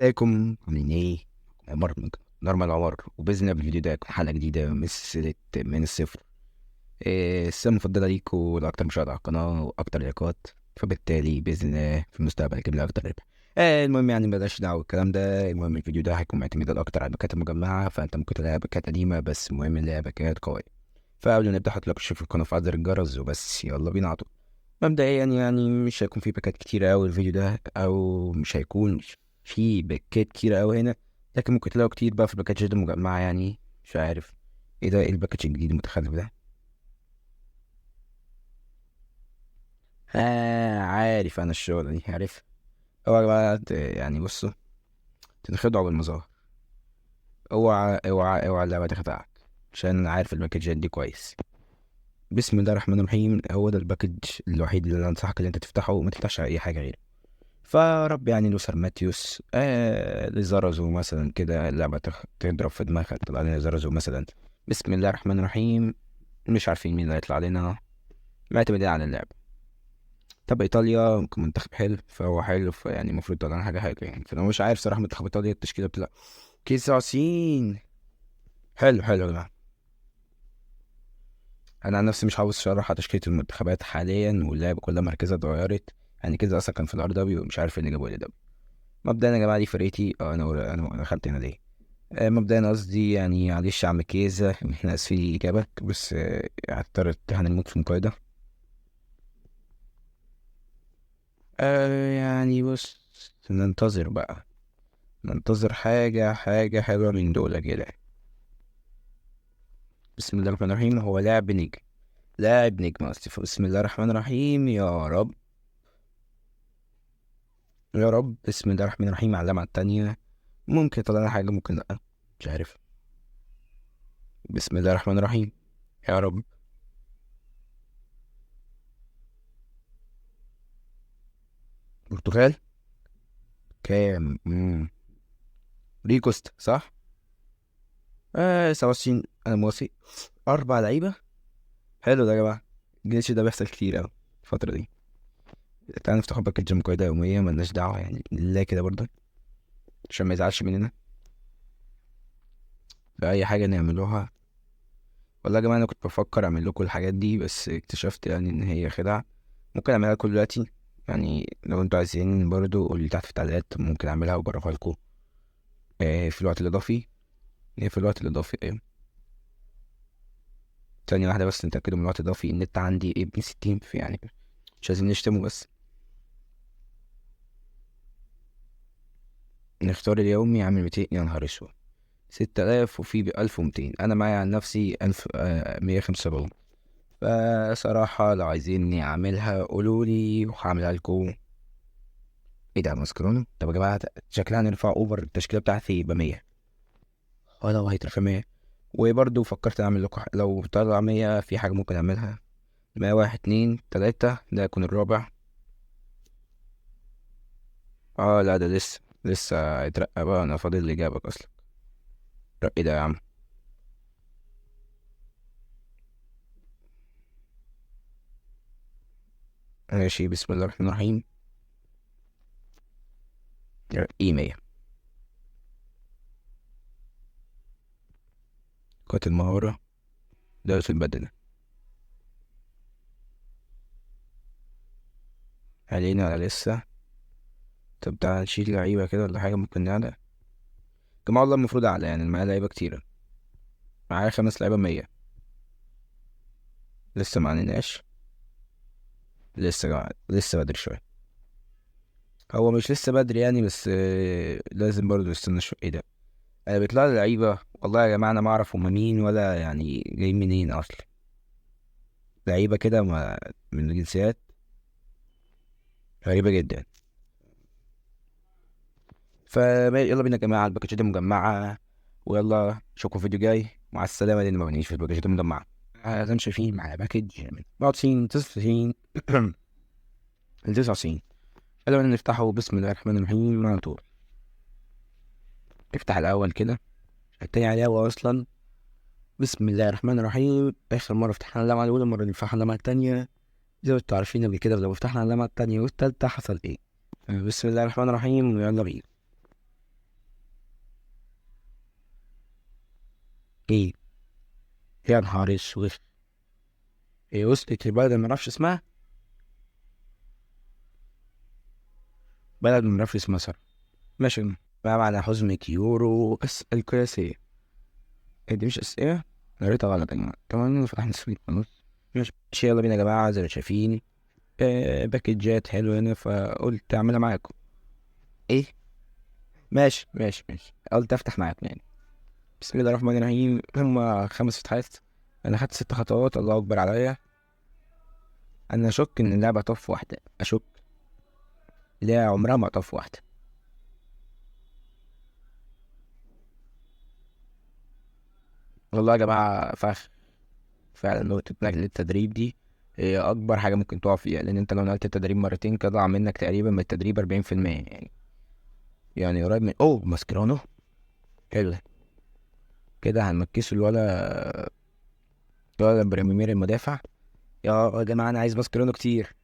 ازيكم عاملين ايه؟ عمر نورمال عمر، وباذن الله بالفيديو ده هيكون حلقة جديدة من سلسلة من الصفر. السنة المفضلة ليكم والاكثر مشاهده على القناة واكثر لايكات، فبالتالي باذن الله في المستقبل هجيب لها اكتر ربح. المهم يعني بلاش دعوه بالكلام ده. المهم الفيديو ده هيكون معتمد اكتر على الباكات المجمعة، فانت ممكن تلاقي باكات قديمة، بس المهم نلاقي باكات قوية. فقبل ما نبدا حط like وشير في القناة وفعل زر الجرس وبس، يلا بينا على طول. مبدئيا يعني مش هيكون في باكات كتيرة أوي الفيديو ده، أو مش هيكون في باكات كتيرة أوي هنا، لكن ممكن تلاقوا كتير بقى في الباكات المجمعة. يعني مش عارف ايه ده، ايه ال package الجديد المتخلف ده؟ عارف انا الشغلة دي، عارف. اوعى بقى يعني بصوا تنخدعوا بالمظاهر، اوعى اوعى اوعى اللعبة تخدعك، عشان انا عارف الباكجات دي كويس. بسم الله الرحمن الرحيم. هو ده ال package الوحيد اللي انا انصحك ان انت تفتحه، وما تفتحش اي حاجة غيره. فرب يعني لوثر ماتيوس، لزرزو مثلا كده، اللعبة تضرب في دماغك تطلع لنا زرزو مثلا. بسم الله الرحمن الرحيم. مش عارفين مين اللي هيطلع لنا، معتمدين على اللعبة. طب ايطاليا ممكن منتخب حلو، فهو حلو، فيعني المفروض يطلع لنا حاجة حلوة يعني. فانا مش عارف صراحة منتخب ايطاليا التشكيلة بتطلع 99. حلو حلو يا جماعة. انا عن نفسي مش عاوز اشرح تشكيله المنتخبات حاليا، واللعبة كلها مركزها اتغيرت يعني كده. اصلا كان في ال RW ومش عارف ايه اللي جابه ال W. مبدئيا يا جماعة دي فرقتي. انا دخلت هنا ليه؟ مبدئيا قصدي يعني معلش يا عم كيزه، احنا اسفين لاجابك، بس اعترضت، هنموت في مقايضه. يعني بص ننتظر بقى، ننتظر حاجة حلوة من دول كده. بسم الله الرحمن الرحيم. هو لاعب نجم، لاعب نجم قصدي. بسم الله الرحمن الرحيم. يا رب يا رب. بسم الله الرحمن الرحيم. علامة التانية ممكن يطلع لنا حاجة، ممكن لأ، مش عارف. بسم الله الرحمن الرحيم. يا رب. برتغال كام؟ ريكوست صح؟ 97. أنا موافق. 4 لعيبة. حلو ده يا جماعة، الجيش ده بيحصل كتير أوي الفترة دي. تعالى نفتح package مقايضة يومية، ملناش دعوة يعني، لا كده برضه عشان ما يزعلش مننا في أي حاجة نعملوها. والله يا جماعة أنا كنت بفكر أعمل لكم الحاجات دي، بس اكتشفت يعني إن هي خدعة. ممكن أعملها لكم دلوقتي يعني، لو انتوا عايزين برضه قولوا لي تحت في التعليقات، ممكن أعملها وأجربها لكم. في الوقت الإضافي. إيه في الوقت الإضافي؟ إيه؟ ثانية واحدة بس نتأكدوا من الوقت الإضافي. النت عندي إيه ب 60 في يعني، مش عايزين نشتمه بس. نختار اليومي عامل 200. يا نهار أسود، 6000 وفي 1200. أنا معايا عن نفسي ألف، مية وخمسة وسبعين. فصراحة لو عايزيني أعملها قولوا لي وهعملها لكم. إيه ده ماسكرونو؟ طب يا جماعة شكلها نرفع أوفر التشكيلة بتاعتي يبقى 100. لو هيترفع 100. وبرضه فكرت أعمل لكم لو طلع 100 في حاجة ممكن أعملها. 100 1 2 3، ده يكون الرابع. لا ده لسه هيترقى بقى، أنا فاضل اللي جابك أصلا. رقي ده يا عم. ماشي، بسم الله الرحمن الرحيم. رقي 100. قوة المهارة، درس البدنة. علينا ولا لسه؟ طب تعالى نشيل لعيبة كده ولا حاجة، ممكن نعلى. جماعة والله المفروض أعلى يعني، معايا لعيبة كتيرة، معايا 5 لعيبة 100. لسه ما عليناش، لسه يا جماعة، لسه بدري شوية. هو مش لسه بدري يعني، بس لازم برضه نستنى شوية. إيه ده؟ أنا بيطلع لي لعيبة والله يا جماعة أنا ما أعرف هما مين ولا يعني جايين منين أصلا. لعيبة كده من جنسيات غريبة جدا. فيلا بينا يا جماعة الباكجات المجمعة، ويلا اشوفكم في فيديو جاي. مع السلامة، لأن ما بنعيش في الباكجات المجمعة. زي ما شايفين معايا package من 94، 99، 99. يلا بينا نفتحه. بسم الله الرحمن الرحيم. على طول افتح الأول كده، التاني عليه هو أصلا. بسم الله الرحمن الرحيم. آخر مرة فتحنا اللمعة الأولى، المرة اللي فتحنا اللمعة التانية زي ما انتوا عارفين قبل كده، لو فتحنا اللمعة التانية والتالتة حصل إيه. بسم الله الرحمن الرحيم، ويلا بينا. ايه يا نهار اسود، ايه وصلت البلد ما نعرفش اسمها، بلد ما نعرفش اسمها صراحة. ماشي بقى معنا حزمة يورو بس القياسية. ايه دي مش أسئلة؟ قريتها غلط يا جماعة. تمام فتحنا السويت خلاص. ماشي يلا بينا يا جماعة. زي ما شايفين باكجات حلوة هنا، فقلت أعملها معاكم. ايه ماشي ماشي ماشي، قلت أفتح معاكم يعني. بسم الله الرحمن الرحيم. هما 5 فتحات، أنا خدت 6 خطوات، الله أكبر عليا. أنا أشك إن اللعبة هتقف واحدة، أشك لا عمرها ما هتقف واحدة. والله يا جماعة فخ فعلا نقطة نقل التدريب دي هي أكبر حاجة ممكن تقع فيها، لأن أنت لو نقلت التدريب مرتين كده ضاع منك تقريبا من التدريب 40%، يعني قريب من أوه ماسكيرانو. حلو كده هنمكسه الولا بريمير المدافع. يا جماعة أنا عايز ماسكيرانو كتير،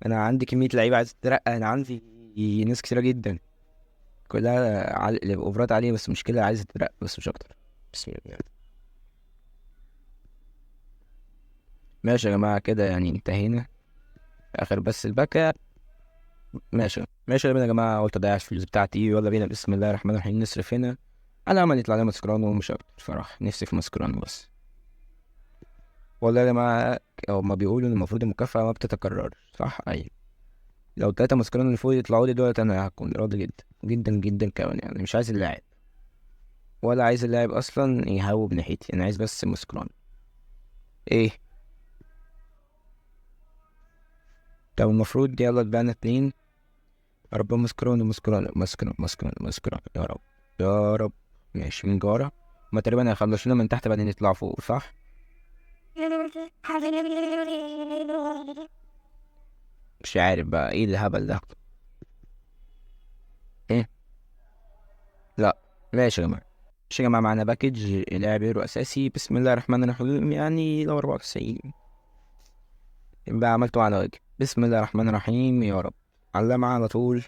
أنا عندي كمية لعيبة عايز تترقى، أنا عندي ناس كتيرة جدا كلها أوفرات عالية، بس مشكلة عايزة تترقى بس مش أكتر. بسم الله. ماشي يا جماعة كده يعني انتهينا، آخر بس الباكة. ماشي ماشي يا جماعة، قلت أضيع الفلوس بتاعتي، يلا بينا. بسم الله الرحمن الرحيم. نصرف هنا على أمل يطلع لنا ماسكرانو ومش أكتر بصراحة، نفسي في ماسكرانو بس. والله يا جماعة هما بيقولوا إن المفروض المكافأة ما بتتكررش، صح؟ أيوة، لو 3 ماسكرانو اللي فوق يطلعوا لي دولت أنا هكون راضي جدا جدا جدا كمان، يعني مش عايز اللاعب ولا عايز اللاعب أصلا يهوب ناحيتي، أنا عايز بس ماسكرانو. إيه؟ طب المفروض يلا اتبقى 2. يا رب ماسكرانو ماسكرانو ماسكرانو ماسكرانو ماسكرانو، يا رب يا رب. ماشي من جارة هما تقريبا هيخلصونا من تحت بعدين يطلعوا فوق، صح؟ مش عارف بقى ايه الهبل ده. ايه؟ لا ماشي يا جماعة. ماشي يا جماعة، معانا package لاعب يورو أساسي. بسم الله الرحمن الرحيم. يعني لو 94 يبقى عملته على وجه. بسم الله الرحمن الرحيم يا رب. علمة على طول.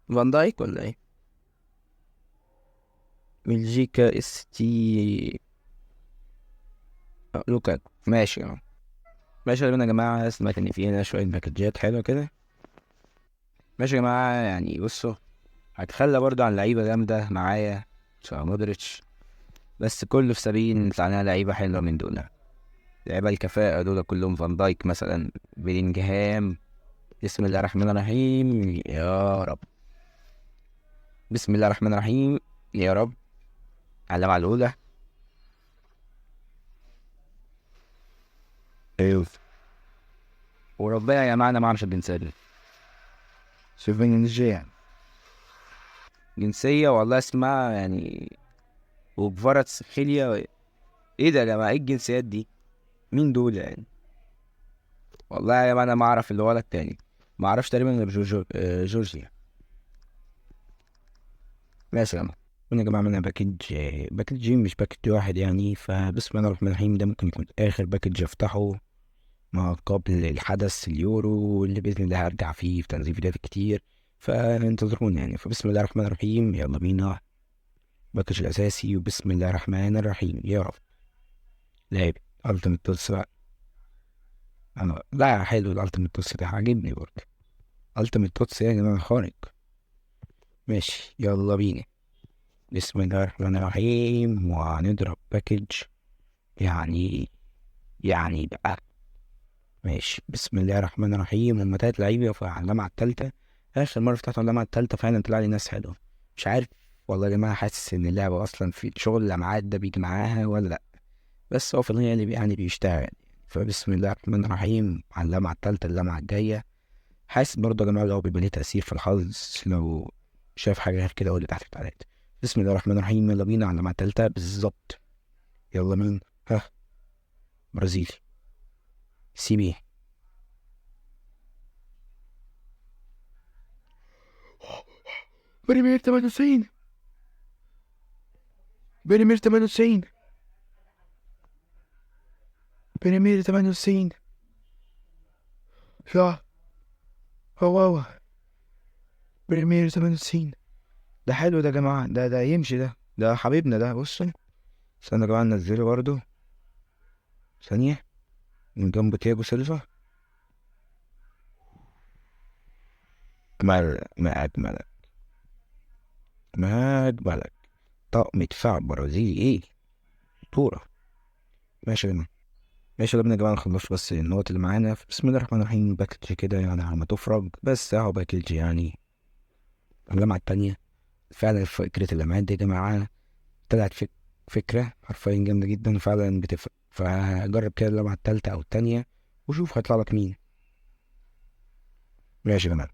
فان دايك ولا ايه؟ بلجيكا اس تي لوكاكو. ماشي يا جماعة. ماشي يا جماعة، سمعت ان في هنا شوية باكجات حلوة كده. ماشي يا جماعة، يعني بصوا هتخلى برضو عن لعيبة جامدة معايا شبه مودريتش، بس كله في سبيل نطلع لنا لعيبة حلوة من دول، لعيبة الكفاءة دول كلهم. فان دايك مثلا، بلينجهام. بسم الله الرحمن الرحيم يا رب. بسم الله الرحمن الرحيم يا رب. علامة على الأولى. ايوه وربنا يا جماعة أنا ما أعرفش الجنسية دي. شوف من جنسية والله اسمها يعني وكفاراتسخيليا. ايه ده يا جماعة؟ ايه الجنسيات دي؟ مين دول يعني؟ والله يا جماعة أنا ما أعرف اللي هو التاني، ما أعرفش تقريبا غير جورجيا. ماشي يا جماعة. قلنا يا جماعة عملنا باكج مش package واحد يعني. فبسم الله الرحمن الرحيم، ده ممكن يكون آخر package أفتحه ما قبل الحدث اليورو اللي بإذن الله هرجع فيه في تنزيل فيديوهات كتير، فانتظرونا يعني. فبسم الله الرحمن الرحيم يلا بينا package الأساسي. وبسم الله الرحمن الرحيم يا رب. لعب Ultimate TOTS بقى. أنا لا حلو ال Ultimate TOTS ده عاجبني برضه. Ultimate TOTS يا جماعة خارق. ماشي يلا بينا. بسم الله الرحمن الرحيم. وهنضرب package يعني بقى. ماشي بسم الله الرحمن الرحيم. هما 3 لعيبة في اللمعة التالتة. آخر مرة فتحت اللمعة التالتة فعلا طلع لي ناس حلوة. مش عارف والله يا جماعة، حاسس إن اللعبة أصلا في شغل اللمعات ده بيجي معاها ولا لأ، بس هو في الغالب يعني بيشتغل. فبسم الله الرحمن الرحيم على اللمعة التالتة، اللمعة الجاية. حاسس برضه يا جماعة لو بيبقى ليه تأثير في الحظ، لو شايف حاجة غير كده قول لي تحت في التعليقات. بسم الله الرحمن الرحيم يلا بينا على اللمعة التالتة بالظبط. يلا مين؟ ها برازيل سي بي. بريمير 98. بريمير 98. بريمير 98. لا هو بريمير 98. ده حلو ده يا جماعة، ده يمشي ده. ده حبيبنا ده. بصوا استنى يا جماعة ننزله برضه ثانية من جنب تياجو سيلفا. ما ما أجملك، ما أجملك. طقم دفاع برازيلي ايه طورة. ماشي يا جماعة، ماشي يا جماعة، نخلص بس النقط اللي معانا. بسم الله الرحمن الرحيم. package كده يعني على ما تفرج، بس اهو package يعني. اللمعة التانية فعلا فكرة اللمعات دي يا جماعة طلعت فكرة حرفيا جامدة جدا، فعلا بتفرق. فجرب كده اللمعة التالتة أو التانية وشوف هيطلع لك مين. ماشي يا جماعة.